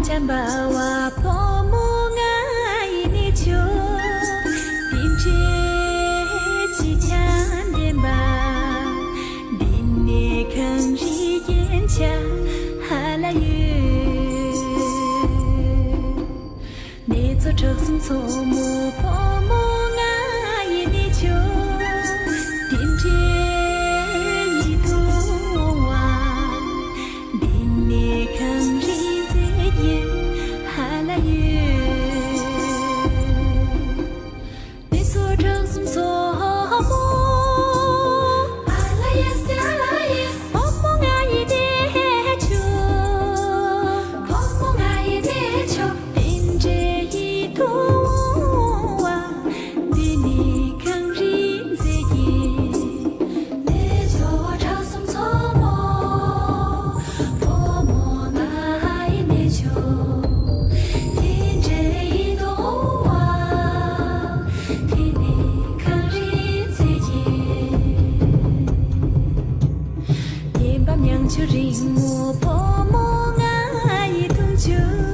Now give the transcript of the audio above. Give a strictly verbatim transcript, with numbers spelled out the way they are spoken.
བྱམས་པ་བ་ཕོ་མོ་ང་ཡི་གནས་མཆོག་དེ་འདྲའི་ཅི་བྱ་འདེམས་པ། འདི་ནས་གངས་རི་རྒྱན་ཆ་ཧ་ལ་ཡོད། གནས་མཆོག་བྲག་གསུམ་མཚོ་མོ་ཕོ་མོ་ང་ཡི་གནས་མཆོག་དེ་འདྲའི་ཡིད་དུ་འོང་བ། འདི་ནས་གངས་རི་མཛེས་རྒྱན་ཧ་ལ་ཡོད། གནས་མཆོག་བྲག་གསུམ་མཚོ་མོ། ཨ་ལ་ཡ་སི་ཨ་ལ་ཡ་སི། ཕོ་མོ་ང་ཡི་གནས་མཆོག་ཕོ་མོ་ང་ཡི་གནས་མཆོག་དེ་འདྲའི་ཡིད་དུ་འོང་བ། འདི་ནས་གངས་རི་མཛེས་རྒྱན། གནས་མཆོག་བྲག་གསུམ་མཚོ་མོ། ཕོ་མོ་ང་ཡི་གནས་མཆོག་དེ་འདྲའི་ཡིད་དུ་འོང་བ། འདི་ནས་གངས་རི་མཛེས་རྒྱན། བདེན་པ་མྱང་ཆུ་རིང་མོ་ཕོ་མོ་ང་ཡི་འཐུང་ཆུ།